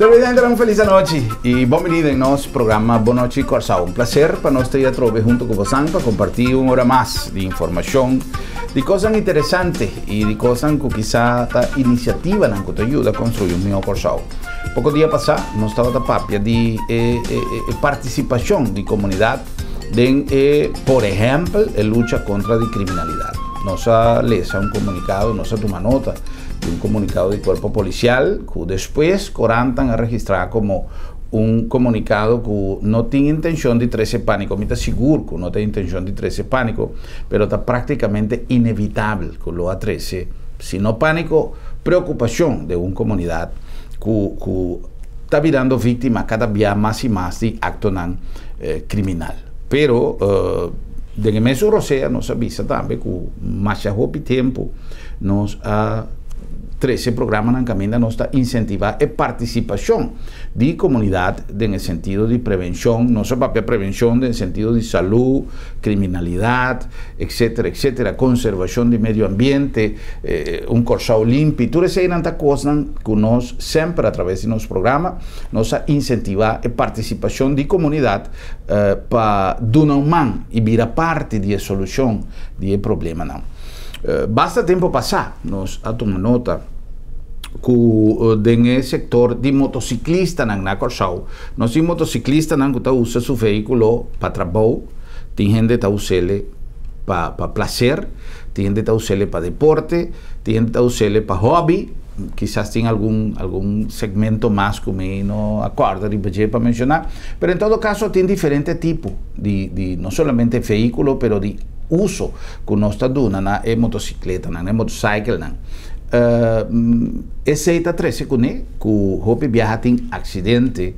Televidentenan, un felis anochi i bon bini den nos programa Bon Nochi Kòrsou. Un plaser pa nos ta i atrobe huntu ku bosan pa kompartí un ora mas di informashon, di kosnan interesante i di kosnan ku kisá ta inisiativanan ku ta yuda konstruí un mihó Kòrsou. Poko dia pasá nos tabata papia di e e partisipashon di komunidat den e, por ehèmpel, e lucha kontra di kriminalidat. Nos a lesa un komunikado, nos a tuma nota di un komunikado di kuerpo polisial ku despues korantan a registrá komo un komunikado ku no tin intenshon di trese pániko. Mi ta sigur ku no ta intenshon di trese pániko, pero ta práktikamente inevitabel ku lo a trese, si no pániko, preokupashon den un komunidat ku ku ta birando víktima kada bia mas i mas di aktonan kriminal. Pero den e mesun rosea nos a bisa tambe ku masha hopi tempu nos a trese programanan kaminda nos ta insentivá e partisipashon di komunidat den e sentido di prevenshon, no so papia prevenshon den sentido di salú, kriminalidat, etsetera, etsetera, konservashon di medio ambiente, un Kòrsou limpi, tur eseinan ta kosnan ku nos semper a traves di nos programa nos a insentivá e partisipashon di komunidat pa duna un man i bira parti di e solushon di e problemanan. Basta tempu pasá nos a tuma nota ku den e sektor di motosiklistanan na Kòrsou, nos tin motosiklistanan ku ta usa su vehíkulo pa trabou, tin hende ta us'ele pa pa plaser, tin hende ta us'ele pa deporte, tin hende ta us'ele pa hòbi, kisas tin algun algun segmento mas ku mi no a kòrda riba dje pa menshoná, pero en todo kaso tin diferente tipo di di no solamente vehíkulo pero di uso ku nos ta duna na e motosikletanan, na e motosaikelnan. Esei ta trese kuné ku hopi biaha tin aksidente,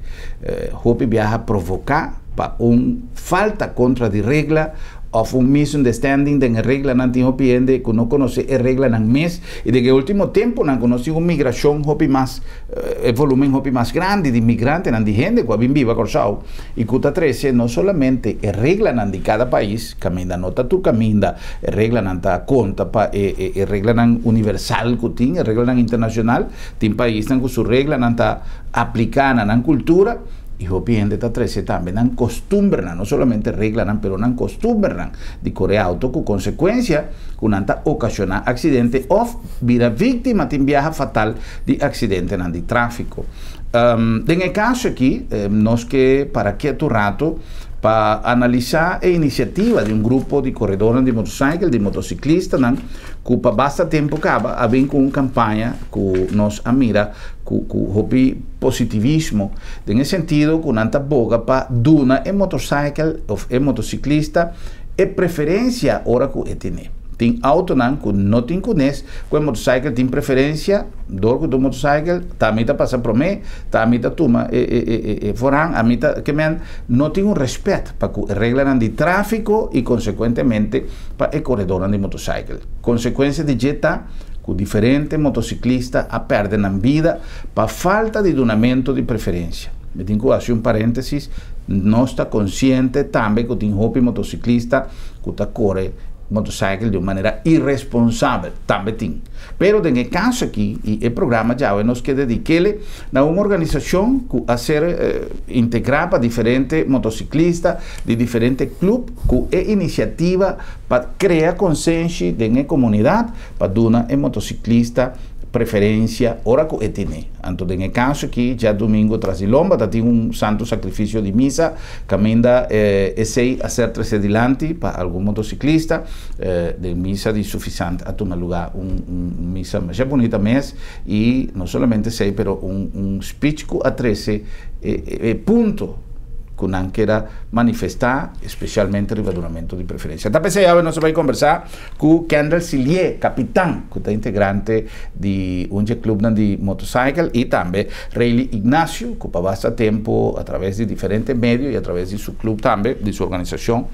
hopi biaha provoká pa un falta kontra di regla òf un misunderstanding den e reglanan. Tin hopi hende ku no konosé e reglanan mes i den e último tempunan ku nos tin un migrashon hopi mas, e volumen hopi mas grandi di migrantenan, di hende ku a bin biba Kòrsou i ku ta trese no solamente e reglanan di kada pais, Kaminda no ta tur kaminda e reglanan ta konta pa e e reglanan universal ku tin, e reglanan internashonal. Tin paisnan ku su reglanan ta apliká na nan kultura i hopi hende ta trese tambe nan kostumbernan, no solamente reglanan pero nan kostumbernan di kore outo ku konsekuensia ku nan ta okashoná aksidente òf bira víktima tin biaha fatal di aksidentenan di tráfiko. Den e kaso aki nos ke para ketu ratu pa analisá e inisiativa di un grupo di koredornan di motosaikel, di motosiklistanan, ku pa basta tempu kaba a bin ku un kampaña ku nos a mira ku ku hopi positivismo, den e sentido ku nan ta boga pa duna e motosaikel òf e motosiklista e preferensia ora ku e tene. Tin autonan ku no tin kunes ku e motosaikel tin preferensia, dor ku ta un motosaikel ta ami ta pasa promé, ta ami ta tuma e e e e voorrang, ami ta ke men no tin un rèspèt pa ku e reglanan di tráfiko i konsekuentemente pa e koredónan di motosaikel. Konsekuensia di dje ta ku diferente motosiklista a pèrdè nan bida pa falta di dunamentu di preferensia. Mi tin ku hasi un paréntesis, nos ta konsiente tambe ku tin hopi motosiklista ku ta kore motorcycle di un manera irresponsabel, tambe tin. Pero den e kaso aki i e programa djawe nos ke dedik'ele na un organisashon ku a ser integrá pa diferente motosiklista di diferente klup ku e inisiativa pa krea konsenshi den e komunidat pa duna e motosiklista preferensia ora ku e tene. Anto den e kaso aki djadumingu tras di lomba ta tin un santu sakrifisio di misa Caminda esey a ser trece dilanti pa algun motociclista. Den misa di Sufisant a tuma lugar un misa masha bunita mes y no solamente esey pero un speech cu a trece e punto cu nan keda manifesta especialmente riba dunamento di preferencia. Ta p'esey awe nos a bay conversa cu Kendall Silié, capitan cu ta integrante di un dje clubnan di motorcycle y tambe Rayleigh Ignacio cu pa basta tempo a traves di diferente medio y a traves di su club tambe, di su organisacion,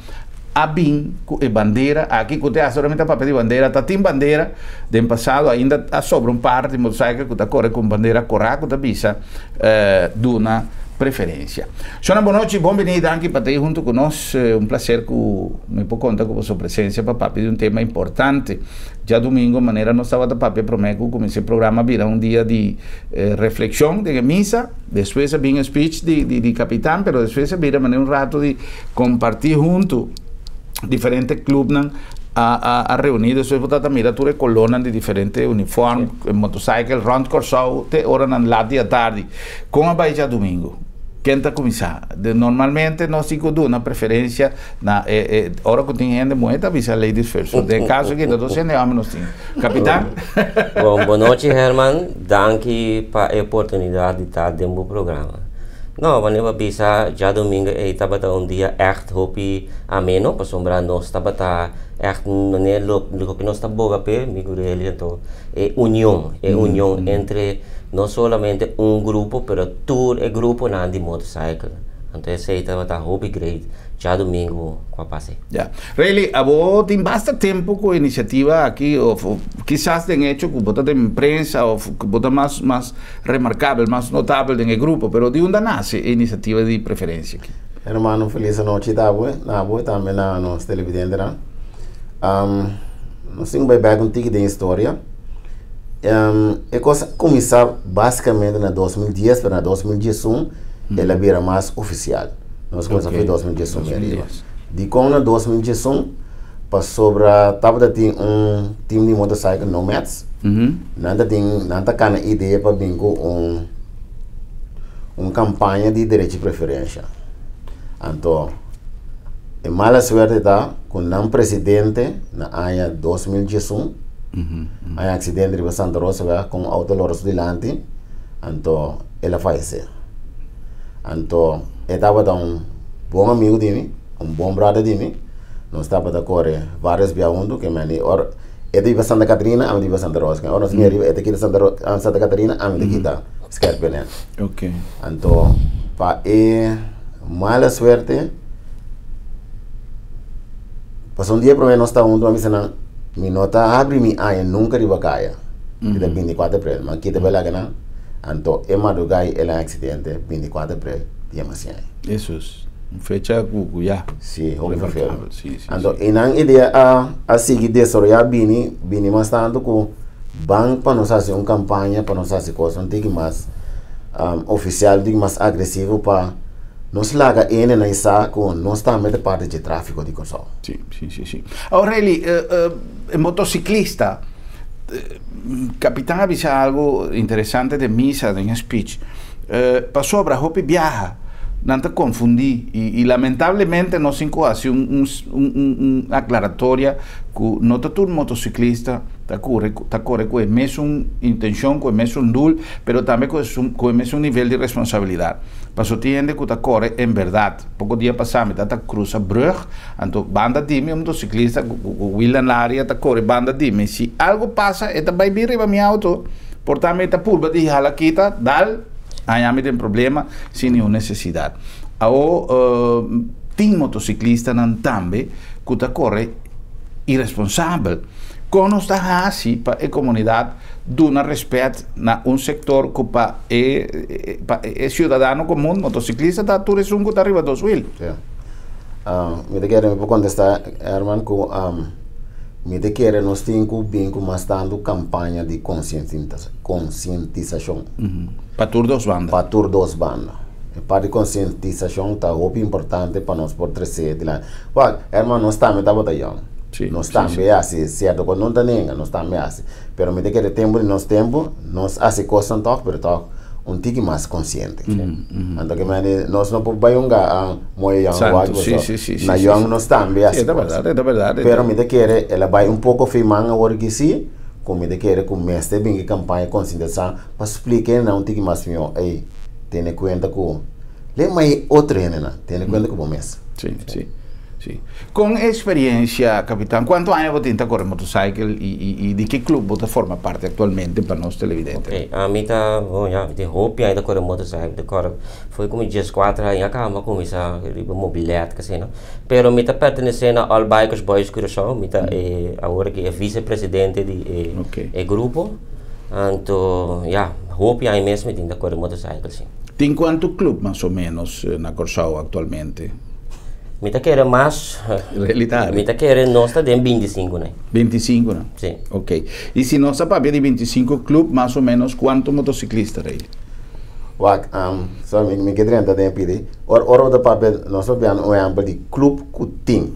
a bin cu e bandera aki cu te hasta ora mi ta papia di bandera, ta tin bandera, den pasado ainda a sobra un par di motorcycle cu ta core cu un bandera cora cu ta bisa duna. Preferencia. Shona bon nochi, bon bini, danki pa ta hunto cu nos. Un placer cu mi por conta cu boso presencia pa papia di un tema importante. Diadomingo, manera nos tabata papia prome cu cuminsa e programa, bira un dia di reflexion den misa. Despues a bin speech di capitan, pero despues a bira manera un rato di comparti hunto diferente clubnan a reuni. Despues bo ta mira tur e colornan di diferente uniform, motorcycle, rond Corsou, te oranan lat di atardi. Con a bay diadomingo? Ken ta cuminsa? Normalmente nos tin cu duna preferencia na ora cu tin hende muhe, ta bisa ladies first. So, den caso aki, dos hende homber nos tin. Capitan? Bon, bon nochi, Herman. Danki pa e oportunidad di ta den bo programa. No, wanneer we bisa diadomingo ei tabata un dia echt hopi ameno, pasobra nos tabata echt wanneer lo ke nos ta boga p'e, mi ku Reli, anto e union entre no solamente un grupo, pero tur e gruponan di motorcycle. Anto esei tabata hopi great diadomingo cu a pasa. Ja. Really, abo tin basta tempo cu iniciativa aki, of kisas den hecho cu bo ta den prensa, of cu bo ta mas remarcabel, mas notabel den e grupo, pero di unda nace e iniciativa di Preferencia aki? Hermano, felis nochi na bo tambe na nos televidentenan. Nos tin bay back un tiki di historia. E cos a cuminsa basicamente na 2010, pero na 2011 el a bira mas oficial. Nos cuminsa for 2011 ariba. 2010. Di con na 2011? Pasobra tabata tin un team di motorcycle Nomads. Nan ta tin, nan ta cana idea pa bin cu un campaña di derecho di preferencia. Anto, e mala suerte ta cu nan presidente na aña 2011 a accidente riba Santa Rosa cu un auto lora su dilanti, anto el a fayece. Anto, e tabata un bon amigo di mi, un bon brother di mi. Nos tabata core varios biaha hunto, cu mi ora e ta biba Santa Catarina, ami ta biba Santa Rosa. Ora nos riba, e ta kita Santa Catarina, ami ta kita Scherpenheel. Anto, pa e mala suerte, pasobra un dia prome nos ta hunto, mi bisa nan, mi no ta abri mi aña nunca riba caya. Mm -hmm. 24 april, ma kita bela nan. Anto, e madruga el a accidente 24 april, dia mas. Jesus. Fecha cu ya. Si, hopi Remarcabel, vervelend. Anto, e nan idea a sigui desaroya bini mas tanto cu ban pa nos haci un campaña, pa nos haci cos un tiki mas oficial, un tiki mas agresivo pa nos laga ene na isa cu nos tambe ta parti di trafico di Corsou. Si. Aureli, motociclista, capitan a bisa algo interesante den misa, den speech. Pasobra hopi biaha, nan ta confundi y lamentablemente nos tin cu haci un aclaratoria cu no ta tur motociclista ta core cu e mesun intencion, cu e mesun doel, pero tambe cu e mesun nivel di responsabilidad. Paso tin hende cu ta core en berdad. Poco dia pasa mi ta cruza brug, anto banda di mi un motociclista cu wiel na area ta core banda di mi. Si algo pasa, e ta bay bin riba mi auto, por tanto ta purba di hala kita, dal, aya mi tin problema sin ningun necesidad. Awo, tin motociclistanan tambe cu ta core irresponsabel. Con nos ta hasi pa e comunidad duna respet na un sector cu pa e ciudadano comun, motociclista ta tur esun cu ta riba dos wiel? Yeah. Mi ta kere mi por contesta, Herman, cu mi ta kere nos tin cu bin cu mas tanto campaña di concientisacion. Pa tur dos banda. Pa tur dos banda. E parti di concientisacion ta hopi importante pa nos por crece dilanti. Well, Herman, nos tambe tabata young. Nos tambe asina, cierto, cu no ta nenga, nos tambe asina. Pero mi ta kere tempo di nos tempo, nos haci cos toch, pero toch un tiki mas consciente. Anto cu mi nos no por bay un ga mooi young Santo, wak, na young nos tambe Si, haci ta berdad, ta berdad. Pero mi ta kere, el a bay un poco firman awor cu si, cu mi ta kere cu mester bin campaña concientisacion pa splica na un tiki mas mihor. Ey, tene cuenta cu le mai otro hende na, tene cuenta cu bo mes. Si. Con experiencia, capitan, cuanto aña bo ta core motorcycle y di ki club bo ta forma parti actualmente pa nos televidente? Ok, ami ta, oh ja, di hopi aña core motorcycle, di core, foi como 14 aña cu mi a cuminsa riba mobilet, cu asina, no? Pero mi ta pertenece na All Bikers Boys Curaçao, mi ta awor cu e vicepresidente di e grupo. Anto, ja, hopi aña mes mi ta core motorcycle, si. Tin kuantu klup mas o ménos na Kòrsou aktualmente? Mi ta kere mas. Realidat. Mi ta kere nos ta den 25 ne. 25 no? Si. Ok. I si nos a papia di 25 klup, mas o ménos kuantu motosiklista rei? Wak, so mi ke drenta den pidi. Ora bo ta papia, nos papiando un ehèmpel di klup ku tim.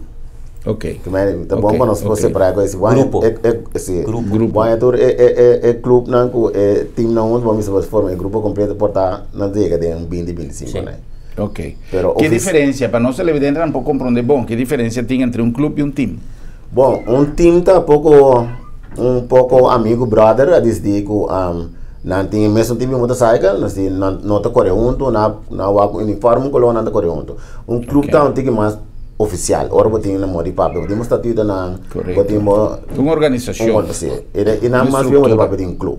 Ok. Ke men, ta bon pa nos por separá ku esi. Grupo. Si. Grupo. Grupo. Bon, tur e klupnan ku e timnan huntu, bo mester por forma e grupo kompleto por ta nan ta yega den 20, 25 Si. ne. Ok. Pero Ki diferensia, pa nos televidentenan por komprondé bon, ki diferensia tin entre un klup i un tim? Bon, un tim ta poko un poko amigu brother a disidí ku nan tin e mesun tipo di motorcycle, nos di nan no ta kore huntu, nan nan wak un uniforme un koló nan ta kore huntu. Un klup ta un tiki mas ofisial, ora bo tin nan modi papia, bo tin bo statutonan, bo tin bo Un organisashon. Un si, i nan mas bien bo ta papia di un klup.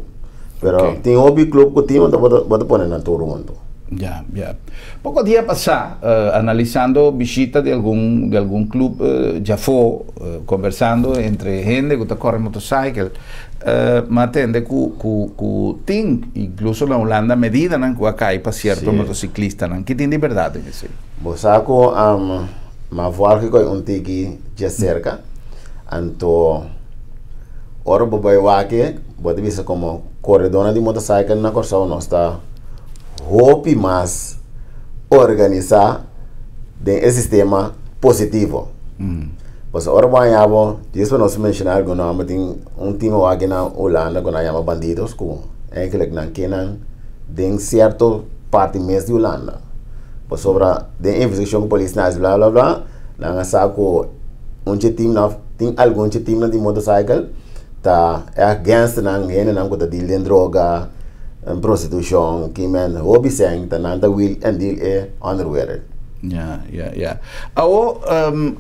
Pero tin hopi klup ku tin bo ta pone nan tur huntu. Ya, ya. Poko dia pasá, analisando bishita di algun di algun club djafó, konversando entre hende ku ta kore motorcycle, mi a tende ku ku ku tin, inkluso na Hulanda, medidanan ku a kai pa sierto motosiklistanan. Ki tin di bèrdat den esei? Bo sa ku mi a vòlge ku un tiki djaserka, anto ora bo bai wak bo ta bisa komo koredónan di motorcycle na Kòrsou nos ta hopi mas organisá den e sistema positivo. Pasobra ora bo haña bo, djis pa nos menshoná algun nòmber, tin un tim awor na Hulanda ku nan yama Bandidos ku eigenlijk nan ke nan den sierto parti mes di Hulanda. Pasobra den investigashon ku polis nan hasi bla bla bla, nan a sa ku un dje tim nan, tin algun dje timnan di motorcycle ta ègt gangsternan, hendenan ku ta deal den droga. En prostitushon, ki men hopi sèn ta nan ta wil en deal e onderwereld. Ya, ya, ya. Awo,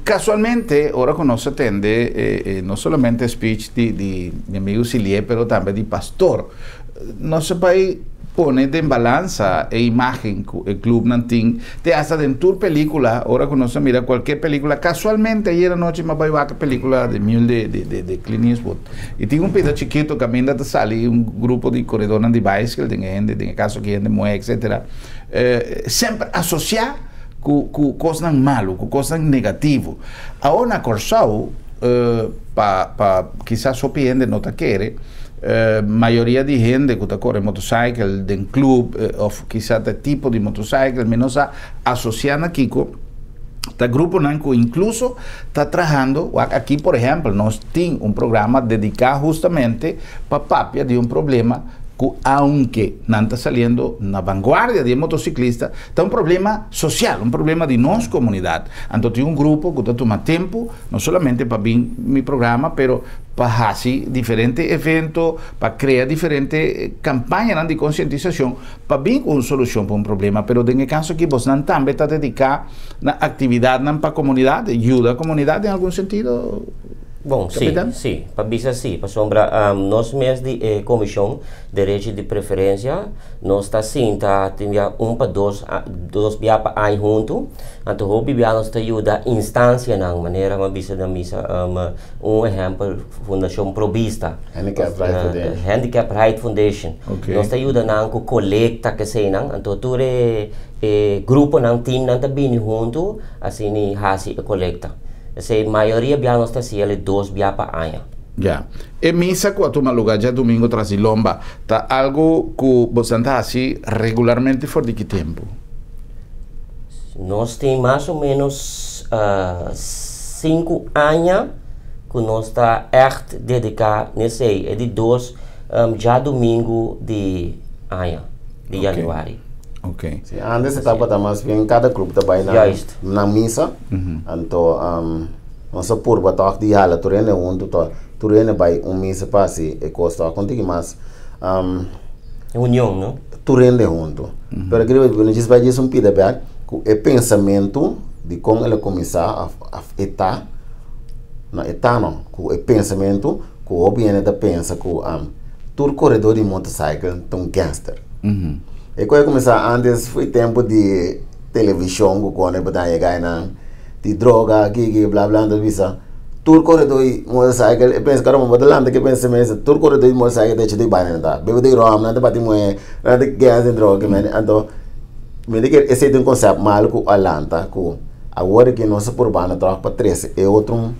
kasualmente, ora ku nos a tende e no solamente speech di di mi amigu Silié, pero tambe di pastor, nos a bai pone den balansa e imágen ku e klubnan tin, te hasta den tur pelíkula, ora ku nos a mira kualke pelíkula, kasualmente ayer anochi mi a bai wak e pelíkula The Mule de de de Clint Eastwood. I tin un pida chikitu kaminda ta sali un grupo di koredónan di baiskel, den e hende, den e kaso aki hende muhé etsetera, semper asosiá ku ku kosnan malu, ku kosnan negativo. Awor na Kòrsou, pa pa kisas hopi hende no ta kere, mayoria di hende ku ta kore motosaikel den klub òf kisas ta e tipo di motosaikel, mi no sa asosiá na kiko, Ta gruponan ku inkluso ta trahando, wak aki por ehèmpel nos tin un programa dediká hustamente pa papia di un problema ku aunke nan ta saliendo na vanguardia di e motosiklista, ta un problema sosial, un problema di nos komunidat. Anto tin un grupo ku ta tuma tempu no solamente pa bin mi programa pero pa hasi diferente evento, pa krea diferente kampañanan di konsientisashon pa bin ku un solushon pa un problema, pero den e kaso aki bosnan tambe ta dediká na aktividatnan pa komunidat, yuda komunidat den algun sentido, Bon, sí, kapitan? sí, pa bisa sí, pasobra nos mes di e Komishon Derecho di Preferensia nos ta sinta tin bia un pa dos dos bia pa aña huntu, anto hopi bia nos ta yuda instansianan, manera mi a bisa den misa un ehèmpel Fundashon Pro Bista. Handicap Right Foundation. Handicap Right Foundation. Okay. Nos ta yuda nan ku kolekta keseinan, anto tur e e gruponan, teamnan ta bini huntu asina hasi e kolekta. Esei mayoria bia nos ta hasi el dos bia pa aña. Ya. E misa ku a tuma lugá djadumingu tras di lomba ta algu ku bosan ta hasi regularmente for di ki tempu? Nos tin mas o ménos sinku aña ku nos ta ègt dediká n'esei, e di dos djadumingu di aña, di yanüari. Ok. Si, antes e tabata mas bien kada grup ta bai na nan misa, anto nos a purba tòg di hala tur hende huntu tòg tur hende bai un misa pa hasi e kos tòg un tiki mas Union, no? Tur hende huntu. Pero kere ku no djis bai djis un pida bèk ku e pensamentu di kon el a kuminsá òf e ta. No e ta no, ku e pensamentu ku hopi hende ta pensa ku tur koredó di motorcycle ta un gangster. E kos a kuminsá antes foi tempu di televishon ku kone bo ta yega einan di droga kiki bla bla nan ta bisa tur koredó di motorcycle e pensa kara bo ta lanta ku e pensamentu tur koredó di motorcycle ta hecho di baina nan ta bebe di ròm nan ta bati muhé nan ta gangster droga anto. Mi ta kere esei ta un konsèpt malu ku a lanta ku awor aki nos a purba na tròg pa trese e otro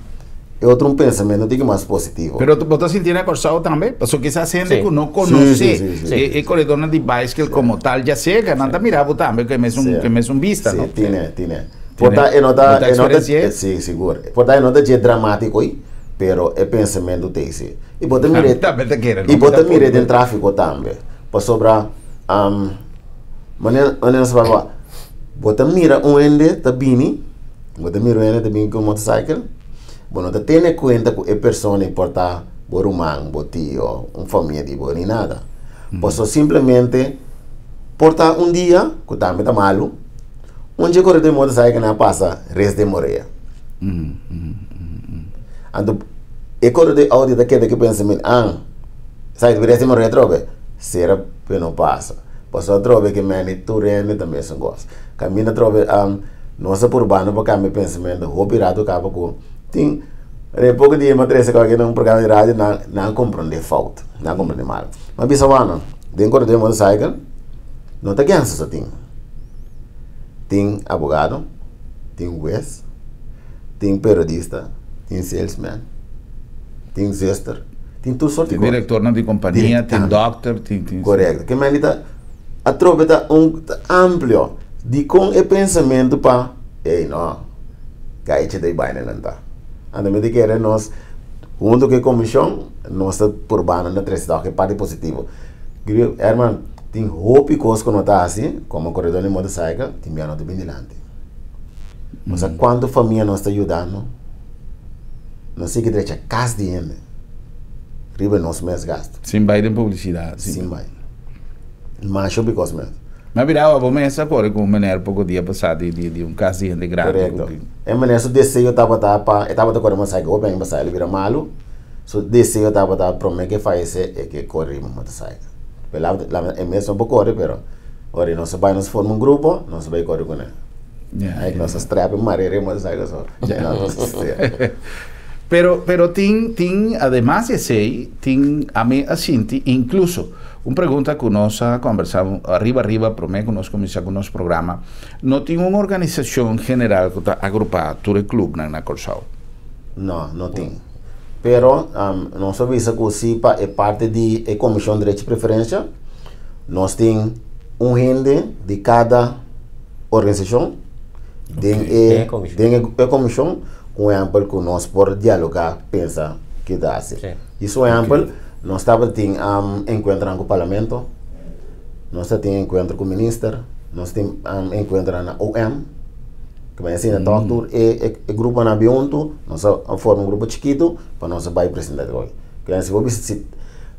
e otro un pensamentu tiki mas positivo. Pero bo ta sinti na Kòrsou tambe? Pasobra kisas hende ku no konosé e koredornan di baiskel komo tal dja serka nan ta mira bo tambe ku e mesun ku e mesun bista no? Si, tine, tine. Por ta e no ta Bo ta e no ta eksperensi'é? si, sigur. Por ta e no ta dje dramátiko ei, pero e pensamentu ta esi. I bo ta mir'é Tambe ta kere, no? i bo ta mir'é den tráfiko tambe. Pasobra Manera manera nos a papia, bo ta mira un hende ta bini, bo ta mira un hende ta bini ku un motorcycle, bo no ta tene kuenta ku e persona ei por ta bo ruman, bo tio, un famia di bo, ni nada. Pasobra simplemente por ta un dia, ku tambe ta malu, un dje kore den motorcycle nan a pasa res den morea. Anto e kore den outo ta keda ku pensamentu, an, esaki ta res den morea atrobe? Sera pe no pasa. Pasobra atrobe ke meni tur hende ta mesun kos. Kaminda atrobe nos a purbando pa kambia pensamentu hopi rato kaba ku tin e poko dia mi a trese kòke na un programa di radio nan nan a komprondé fout, nan a komprondé mal. Mi a bisa wano den kore den motorcycle no ta gènsa so tin. Tin abogado, tin hues, tin periodista, tin salesman, tin zuster. Tin tur sorti Tin kos. direktornan di kompania, tin dòkter, tin tin. Korekto. Ke meni ta atrobe ta un ta amplio. Dikon e pensamentu pa ey no, kaichi ta e bainanan ta. Anto mi ta kere nos huntu ku e komishon nos ta purba nan ta trese tok e parti positivo. Herman, tin hopi kos ku no ta hasi komo koredor di motorcycle tin bia no ta bin dilanti. Bo sa kuantu famia nos ta yudando? Nos sigui drecha kas di hende riba nos mes gasto. Sin bai den publicidad. Sin bai. Masha bikos mes. Mi a bira awa bo mes a kore ku un meneer poko dia pasá di di un kas di hende grandi. Korekto. E meneer su deseo tabata pa e tabata kore motorcycle hopi aña pasá el a bira malu. Su deseo tabata prome ke fayesé e ke kore riba motorcycle. Pero e mes no por kore pero ora nos a bai nos forma un grupo nos a bai kore kuné. Ay, nos a strap e mare riba motorcycle so. Pero, pero tin, tin, ademas di esei, tin, ami a sinti, incluso, un pregunta cu nos a conversa ariba ariba prome cu nos cuminsa cu nos programa, no tin un organisacion general cu ta agrupa tur e clubnan na Corsou? No, no tin. Pero, nos a bisa cu si pa e parti di e Comision Derecho y Preferencia, nos tin un hende di cada organisashon den e den e komishon un ehèmpel ku nos por dialogá pensa ke ta hasi. Djis un ehèmpel nos tabatin enkuentronan ku parlamento, nos ta tin enkuentro ku minister, nos tin enkuentronan na OM, ke men asina tòg tur e e gruponan a bin huntu nos a forma un grupo chikitu pa nos a bai presentá e Ke si bo bisa si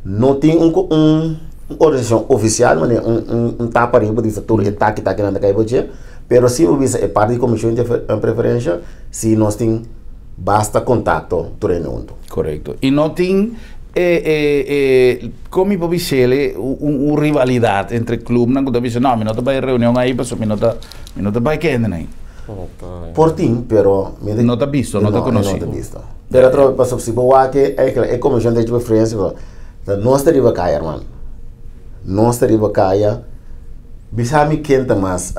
no tin un un organisashon ofisial manera un un un tapa ariba di tur e taki taki nan ta kai bo dje pero si bo bisa e parti di komishon di preferensha si nos tin basta kontakto tur hende huntu. Korekto. I no tin e e e kon mi por bis'el un un rivalidat entre klubnan ku ta bisa no mi no ta bai e reunion ai pasobra mi no ta mi no ta bai ku e hendenan ai. Por tin pero mi No ta bisto no ta konosí. No ta bisto. Pero atrobe pasobra si bo wak e eigenlijk e komishon derecho di preferensia pasobra ta nos ta riba kaya hermano. Nos ta riba kaya bisa mi ken ta mas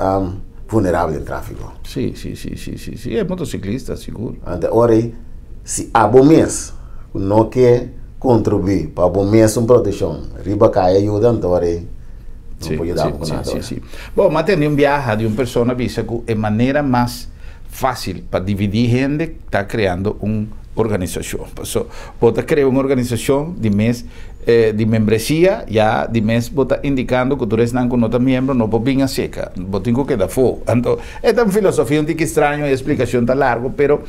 vulnerabel den trafiko. Si si si si si si e motosiklista sigur. Anto ora ei si abo mes ku no ke kontribuí pa bo mes un protekshon riba kaya yuda anto ora ei no por yuda bo ku nada. Si si si. Bo mi a tende un biaha di un persona bisa ku e manera mas fácil pa dividí hende ta creando un organisacion. Paso bo ta crea un organisacion di mes di membresia, ya di mes bo ta indicando cu tur esnan cu no ta miembro no por bin acerca, bo tin cu keda afo. Anto e ta un filosofia un tiki straño, e explicacion ta largo, pero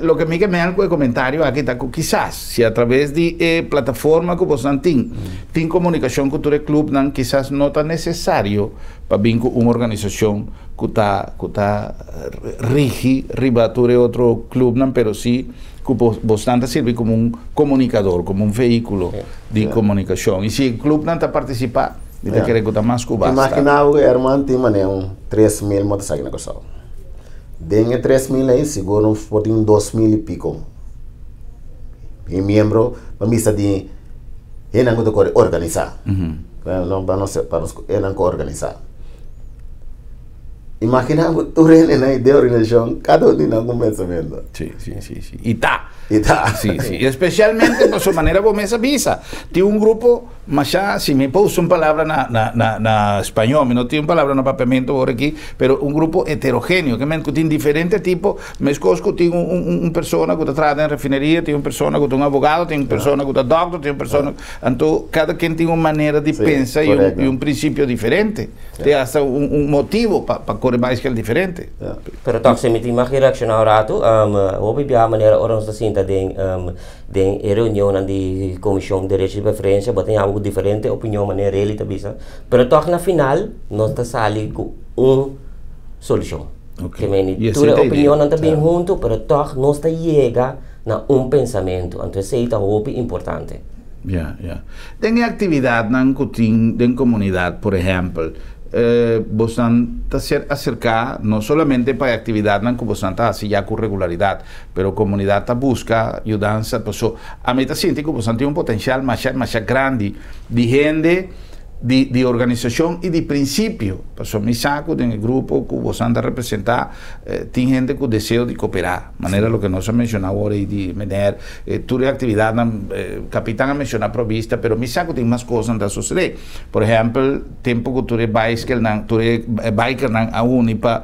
loke mi ke mel cu e comentario aki ta cu kisas si a traves di e plataforma cu bosnan tin, tin comunicacion cu tur e clubnan, kisas no ta necesario pa bin cu un organisacion cu ta cu ta rigi riba tur e otro clubnan pero si cu bosnan ta sirbi como un comunicador, como un vehiculo di comunicacion y si e clubnan ta participa mi ta kere cu ta mas cu basta. Imagina bo Herman tin manera un 3000 motorcycle na Curaçao. Den e 3000 ey sigur nos por tin un 2000 y pico e miembro pa misa di hendenan cu ta core organisa. Pa nos pa nos hendenan cu organisa. Imaginá bo tur hendenan den organisashon, kada un di nan ku un pensamentu. Sí, sí, sí, sí. I ta. I ta. Sí, sí. Espesialmente pasobra manera bo mes a bisa, tin un grupo masha, si mi por usa un palabra na, na, na, na spañó, mi no tin un palabra na papiamentu awor aki, pero un grupo heterogéneo, ke men ku tin diferente tipo, meskos ku tin un, un, un persona ku ta traha den refineria, tin un persona ku ta un abogado, tin un persona ku ta dòkter, tin un persona, anto kada ken tin un manera di pensa i un, i un prinsipio diferente. Tin hasta un, un motivo pa, pa kore baiskel diferente. Pero tòg si mi tin mag di reakshoná un ratu, hopi biaha manera ora nos ta sinta den den e reunionnan di Komishon Derecho di Preferensia bo ta yama ku diferente opinion manera Rely ta bisa, pero tòg na final nos ta sali ku un solushon. Ke meni tur e opinionnan ta bin huntu pero tòg nos ta yega na un pensamentu, anto esei ta hopi importante. Ya, ya. Den e aktividatnan ku tin den komunidat, por ehèmpel, bosnan ta ser aserká no solamente pa e aktividatnan ku bosnan ta hasi ya ku regularidat, pero komunidat ta buska yudansa. Paso ami ta sinti ku bosnan tin un potensial masha, masha grandi di hende, di di organisashon i di prinsipio. Paso mi sa ku den e grupo ku bosnan ta representá tin hende ku deseo di koperá. Manera loke nos a menshoná awor ei di meneer, tur e aktividatnan, kapitan a menshoná Provista, pero mi sa ku tin mas kosnan ta sosodé. Por ehèmpel, tempu ku tur e baiskelnan, tur e bikernan a uni pa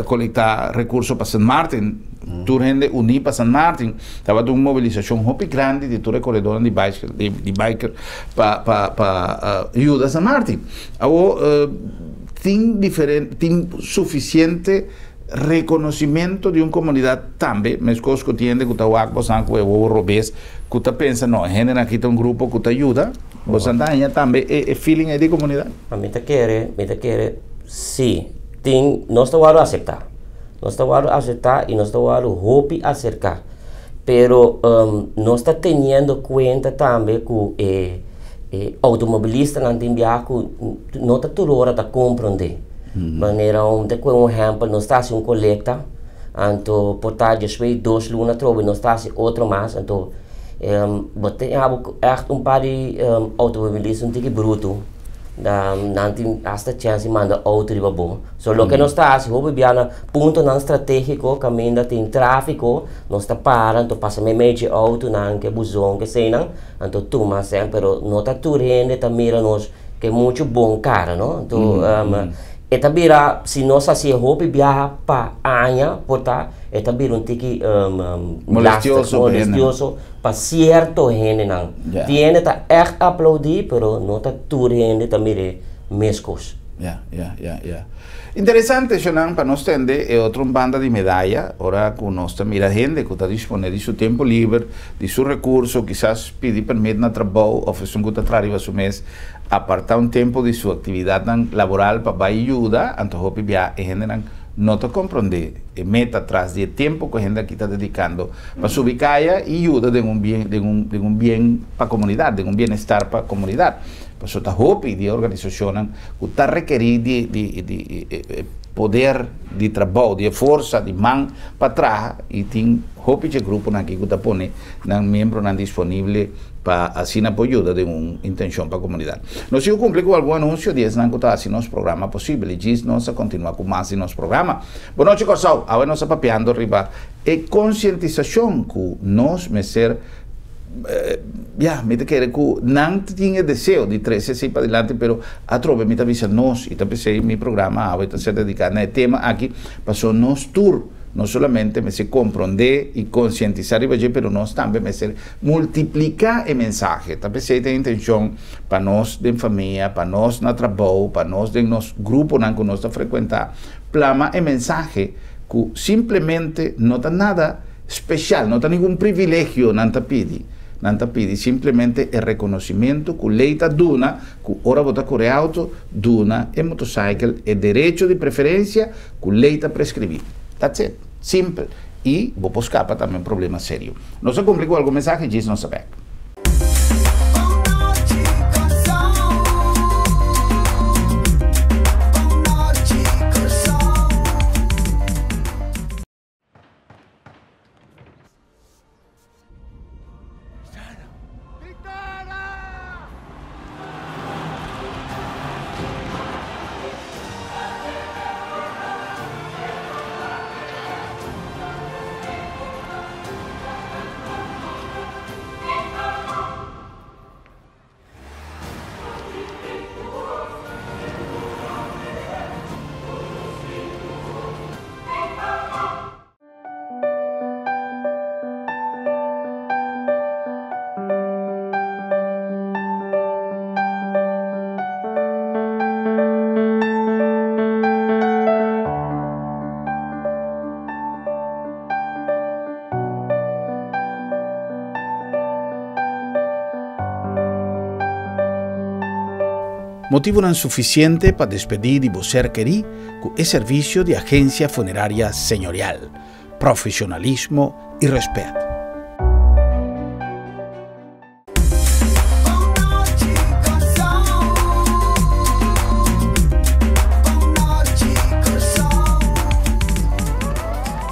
kolektá rekurso pa Sint Maarten, tur hende uní pa Sint Maarten, tabata un mobilisashon hopi grandi di tur e koredónan di baiskel, di biker pa pa pa yuda Sint Maarten. Awor tin diferente, tin sufisiente Reconocimento di un comunidad tambe, mescos cu tin hende cu ta wak bosan cu e wowo robes, cu ta pensa no, e hendenan aki ta un grupo cu ta yuda, bosan ta haña tambe e feeling ei di comunidad? Ma mi ta kere, mi ta kere si tin, nos ta wòrdu acepta, nos ta wòrdu acepta y nos ta wòrdu hopi acerca, pero nos ta teniendo cuenta tambe cu e automobilistanan tin biaha cu no ta tur ora ta comprende. Manera un ta koe un ehèmpel, nos ta hasi un kolekta, anto por ta despues di dos luna atrobe nos ta hasi otro mas, anto bo ta habu ègt un par di outomobilista un tiki brutu, nan tin asta chèns di manda outo riba bo. So loke nos ta hasi hopi bia na puntonan stratégiko kaminda tin tráfiko, nos ta para anto pasa meimei dje outonan, ke buzon, ke eseinan, anto tuma esei, pero no ta tur hende ta mira nos Ke muchu bon kara, no? Anto, e ta bira, si nos hasié hopi biaha pa aña, por ta, e ta bira un tiki Molestioso pa hende. Molestioso pa sierto hendenan. Tin hende ta ègt aplaudí, pero no ta tur hende ta mir'é meskos. Ya, ya, ya, ya. Interesante, Shonan, pa nos tende e otro un banda di medaya, ora ku nos ta mira hende ku ta disponé di su tempu liber, di su rekurso, kisas pidi permit na trabou òf esun ku ta traha riba su mes, apartá un tempu di su aktividatnan laboral pa bai yuda, anto hopi bia e hendenan no ta komprondé e meta tras di e tempu ku e hende aki ta dedikando pa subi kaya i yuda den un bien, den un, den un bien pa komunidat, den un bienestar pa komunidat. Pasobra ta hopi di e organisashonnan ku ta rekerí di di di e poder di trabou, di e forsa di man pa traha i tin hopi dje gruponan aki ku ta pone nan miembronan disponible pa asina por yuda den un intenshon pa komunidat. Nos sigu kumpli ku algun anunsio di esnan ku ta hasi nos programa posibel i djis nos a kontinua ku mas di nos programa. Bon nochi Kòrsou! Awe nos a papiando riba e konsientisashon ku nos mester Ya, mi ta kere ku nan tin e deseo di trese esei padilanti, pero atrobe mi ta bisa nos, i ta p'esei mi programa awe ta ser dediká na e tema aki, pasobra nos tur no solamente mester komprondé i konsientisá riba dje, pero nos tambe mester multipliká e mensahe. Ta p'esei ta e intenshon pa nos den famia, pa nos na trabou, pa nos den nos gruponan ku nos ta frekuentá, plama e mensahe ku simplemente no ta nada Special, no ta ningun privilegio nan ta pidi. Nan ta pidi simplemente e reconocimento cu ley ta duna cu ora bo ta core auto, duna e motorcycle e derecho di preferencia cu ley ta prescribi. That's it. Simpel. Y bo por scapa tambe un problema serio. Nos a cumpli cu algun mensahe, djis nos ta bek. Motivonan sufisiente pa despedí di bo ser kerí ku e servisio di Agensia Funeraria Señorial. Profesionalismo i rèspèt.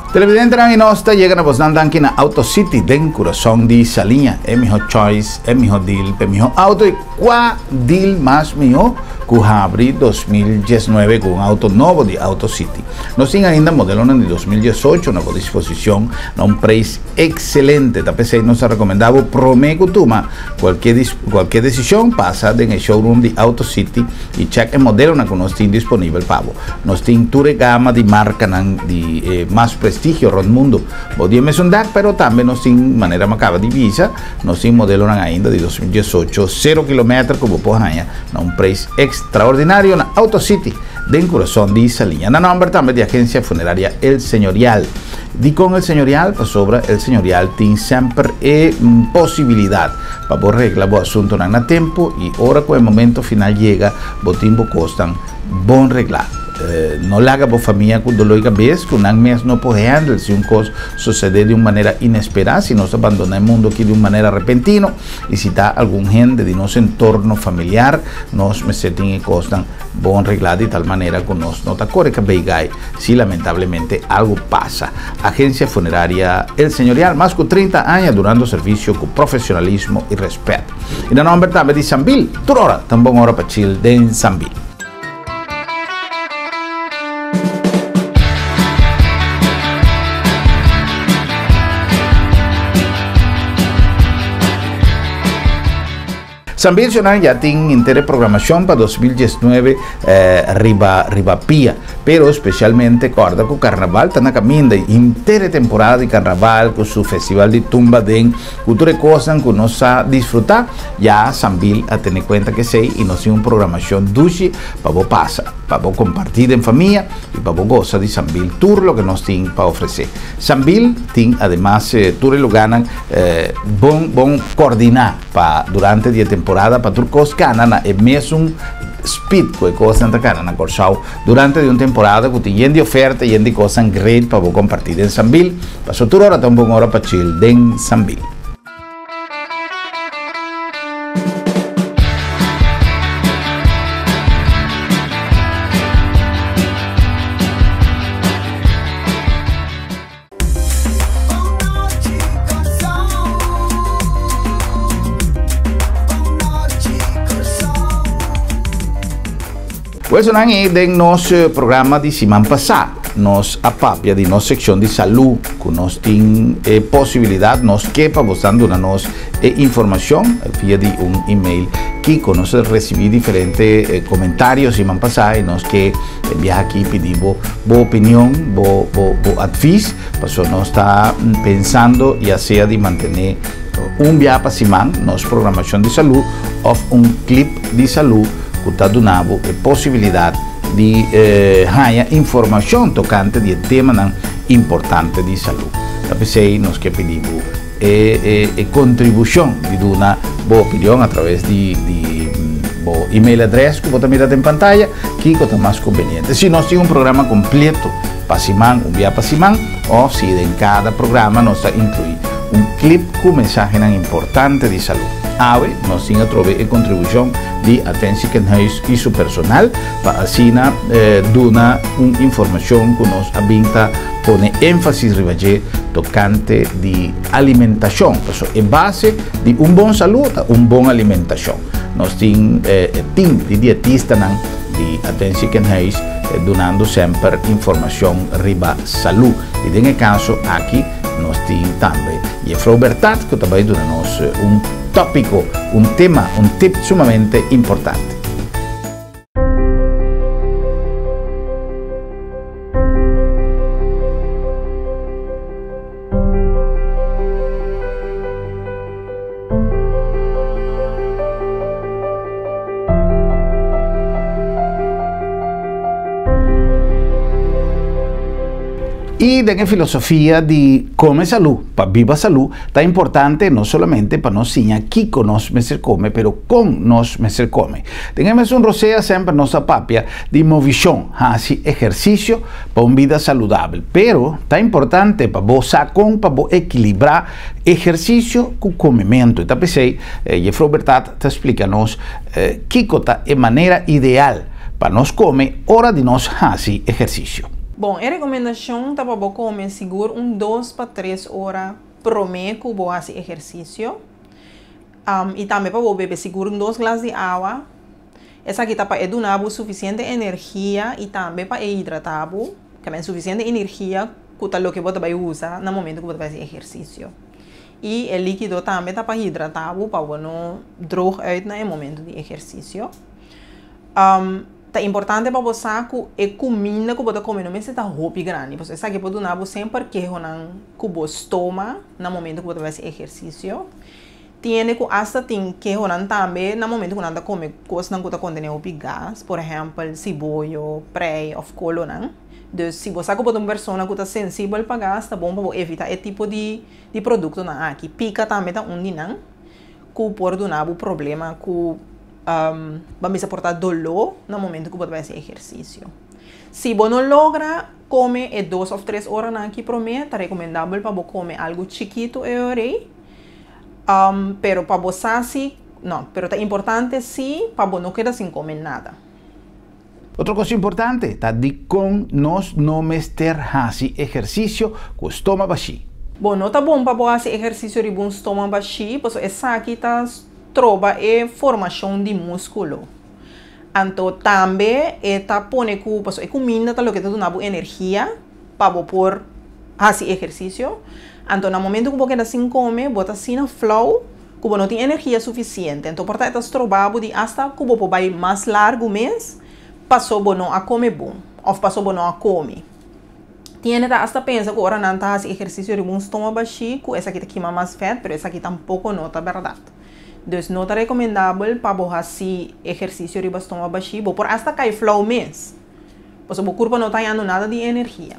Televidentenan i nos ta yega na bosnan danki na Auto City den kurason di Saliña. E miho choice, e miho deal p'e miho auto i kua deal mas miho ku habri 2019 ku un auto nobo di Auto City. Nos tin ainda modelonan di 2018 na bo disposicion na un prijs Excelente, ta p'esei nos ta recomenda bo prome cu tuma cualkier cualkier decision pasa den e showroom di Auto City y check e modelonan cu nos tin disponibel pa bo. Nos tin tur e gama di marcanan di e mas prestigio rond mundo. Bo di e mesun dak pero tambe nos tin manera mi a caba di bisa nos tin modelonan ainda di 2018 cero kilometer cu bo por haña na un prijs extraordinario na Auto City den curason di Saliña. Na nomber tambe di Agencia Funeraria El Señorial. Dikon El Señorial? Pasobra El Señorial tin semper e posibilidat pa bo regla bo asuntunan na tempu i ora ku e momento final yega bo tin bo kosnan bon reglá. No laga bo famia ku doló di kabes ku nan mes no por handle si un kos sosede di un manera inesperá, si nos ta bandoná e mundu aki di un manera repentino i si ta algun hende di nos entorno familiar nos mester tin e kosnan bon reglá di tal manera ku nos no ta kore kabei gai. Si lamentablemente algo pasa. Agencia Funeraria El Señorial, mas cu 30 aña durando servicio cu profesionalismo y respet. Y na nomber tambe di Sambil, tur ora ta un bon ora pa chill den Sambil. San Virgionan ya tin henter e programacion pa 2019 riba riba pia, pero specialmente corda cu Carnaval ta na caminda y henter e temporada di Carnaval cu su festival di tumba den cu tur e cosnan cu nos sa disfruta, ya San Bill a tene cuenta cu esey y nos tin un programacion dushi pa bo pasa, pa bo comparti den famia y pa bo gosa di San Bill tur loke nos tin pa ofrece. San Bill tin ademas tur e lugarnan bon bon coordina. Pa durante di e temporada pa tur kos kana na e mesun speed ku e kosnan ta kana na Kòrsou durante di un temporada ku tin yen di oferta yen di kosnan great pa bo kompartí den Sambil. Paso tur ora ta un bon ora pa chill den Sambil. Pues nan den nos programa di siman pasá nos a papia di nos sekshon di salú ku nos tin e posibilidat nos ke pa bosan duna nos e informashon via di un email kiko nos a risibí diferente komentario siman pasá i nos ke E biaha aki pidi bo bo opinion, bo bo bo advis, paso nos ta pensando ya sea di mantene un biaha pa siman nos programacion di salud of un clip di salud cu ta duna bo e posibilidad di haya informacion tocante di e temanan importante di salud. Ta p'esey nos ke pidi bo e e e contribucion di duna bo opinion a traves di di bo email address cu bo ta mira den pantaya, kico ta mas conveniente. Si nos tin un programa completo pa siman, un bia pa siman, of si den cada programa nos ta inclui un clip cu mensahenan importante di salud. Awe nos tin atrobe e contribucion di Aten Ziekenhuis y su personal pa asina duna un informacion cu nos a bin ta Pone énfasis riba dje tokante di alimentashon, pasobra e base di un bon salú ta un bon alimentashon. Nos tin e tim di dietistanan di Aten Ziekenhuis dunando semper informashon riba salú. I den e kaso aki nos tin tambe Jefrou Bertat ku ta bai duna nos un tópiko, un tema, un tip sumamente importante. I den e filosofia di kome salú pa biba salú, ta importante no solamente pa nos siña kiko nos mester kome, pero kon nos mester kome. Den e mesun rosea semper nos ta papia di movishon, hasi ehersisio pa un bida saludabel. Pero ta importante pa bo sa kon pa bo ekilibrá ehersisio ku komementu. I ta p'esei Jefrou Bertat ta splika nos kiko ta e manera ideal pa nos kome ora di nos hasi ehersisio. Bon, e rekomendashon ta pa bo kome sigur un dos pa tres ora promé ku bo hasi ehersisio. I tambe pa bo bebe sigur un dos glas di awa. Esaki ta pa e duna bo sufisiente energia i tambe pa e hidratá bo, kende sufisiente energia ku ta loke bo ta bai usa na momento ku bo ta bai hasi ehersisio. I e líkido tambe ta pa hidratá bo pa bo no droog uit na e momento di ehersisio. Ta importante pa bo sa ku e kuminda ku bo ta kome no mester ta hopi grandi, pasobra esaki por duna bo semper kehonan ku bo stoma na momento ku bo ta bai hasi ehersisio. Tin hende ku asta tin kehonan tambe na momento ku nan ta kome kosnan ku ta kontené hopi gas, por ehèmpel siboyo, prei òf kolonan. Dus si bo sa ku bo ta un persona ku ta sensibel pa gas, ta bon pa bo evitá e tipo di di produktonan aki. Pika tambe ta un di nan ku por duna bo problema ku bo mester por ta doló na momento ku bo ta bai hasi ehersisio. Si bo no logra kome e dos òf tres oranan aki promé, ta rekomendabel pa bo kome algu chikitu e ora ei. Pero pa bo sa si, no, pero ta importante si pa bo no keda sin kome nada. Otro kos importante ta dikon nos no mester hasi ehersisio ku stoma bashí. Bo no ta bon pa bo hasi ehersisio riba un stoma bashí pasobra esaki ta stroba e formashon di múskulo. Anto tambe e ta pone ku, pasobra e kuminda ta loke ta duna bo energia pa bo por hasi ehersisio. Anto na momento ku bo keda sin kome, bo ta asina flou ku bo no tin energia sufisiente. Anto por ta e ta stroba bo di asta ku bo por bai mas largu mes paso bo no a kome bon òf paso bo no a kome. Tin hende ta asta pensa ku ora nan ta hasi ehersisio riba un stoma bashí ku esaki ta kima mas vèt, pero esaki tampoko no ta bèrdat. Dus no ta rekomendabel pa bo hasi ehersisio riba stoma bashí. Bo por asta kai flou mes, pasobra bo kurpa no ta hañando nada di energia.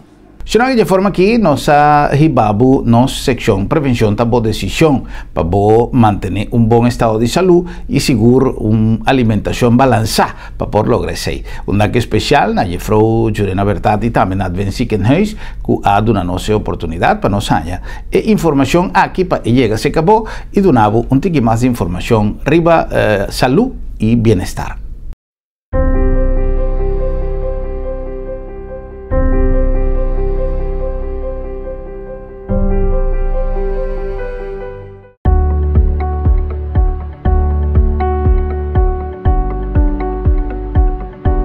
Sino di e forma aki nos a hiba bo nos seccion Prevencion ta bo decision pa bo mantene un bon estado di salud y sigur un alimentacion balansa pa por logra esey. Un danki especial na Jefrouw Jurena Bertad y tambe na Advent Ziekenhuis cu a duna nos e oportunidad pa nos haña e informacion aki pa e yega cerca bo y duna bo un tiki mas di informacion riba salud y bienestar.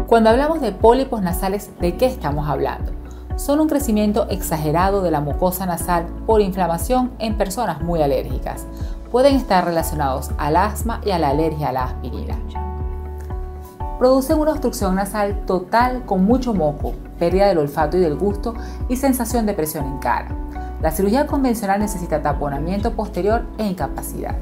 Cuando hablamos de pólipos nasales, ¿de qué estamos hablando? Son un crecimiento exagerado de la mucosa nasal por inflamación en personas muy alérgicas. Pueden estar relacionados al asma y a la alergia a la aspirina. Producen una obstrucción nasal total con mucho moco, pérdida del olfato y del gusto y sensación de presión en cara. La cirugía convencional necesita taponamiento posterior e incapacidad.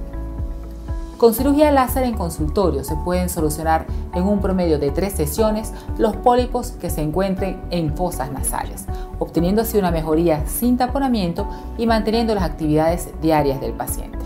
Con cirugía láser en consultorio se pueden solucionar en un promedio de 3 sesiones los pólipos que se encuentren en fosas nasales, obteniendo así una mejoría sin taponamiento y manteniendo las actividades diarias del paciente.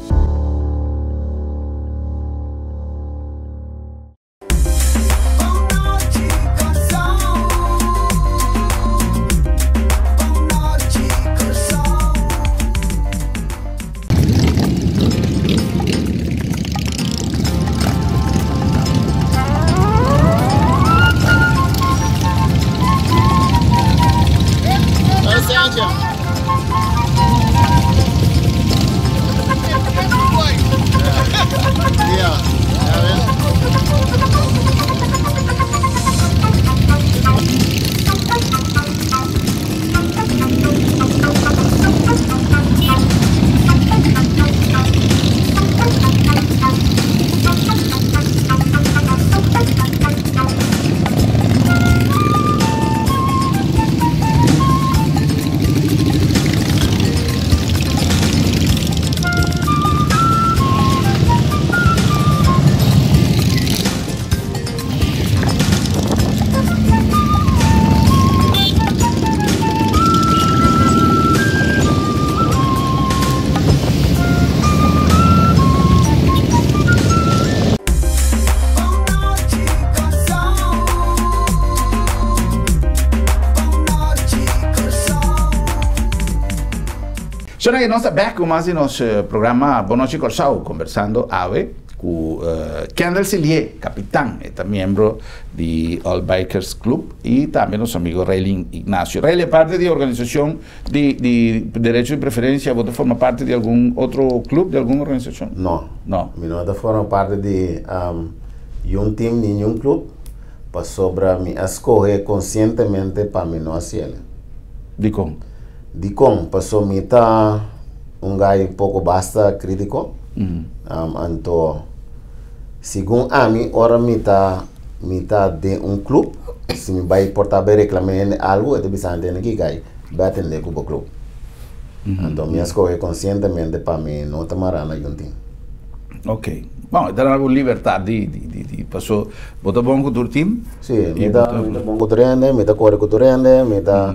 Sra. Nos ta bèk ku mas di nos programa Bon Nochi Kòrsou, kombersando awe ku Kendall Silié, kapitan, e ta miembro di All Bikers Club i tambe nos amigo Raylin Ignacio. Raylin, aparte di organisashon di di derecho di preferensia, bo ta forma parti di algun otro club, di algun organisashon? No. No. Mi no ta forma parti di yun team ni yun club pasobra mi a skohe konsientemente pa mi no hasiel. Dikon? Dikon? Paso mi ta un gai poko basta kritiko. Anto segun ami ora mi ta mi ta den un club si mi bai por ta bai reclama hende algo e ta bisa hende ki gai bai atende ku bo club. Anto mi a skohe konsientemente pa mi no ta mara na yun tin. Ok. Bon, e ta duna bo libertad di di di paso bo ta bon ku tur team? Si, mi ta mi ta bon ku tur hende, mi ta kore ku tur hende, mi ta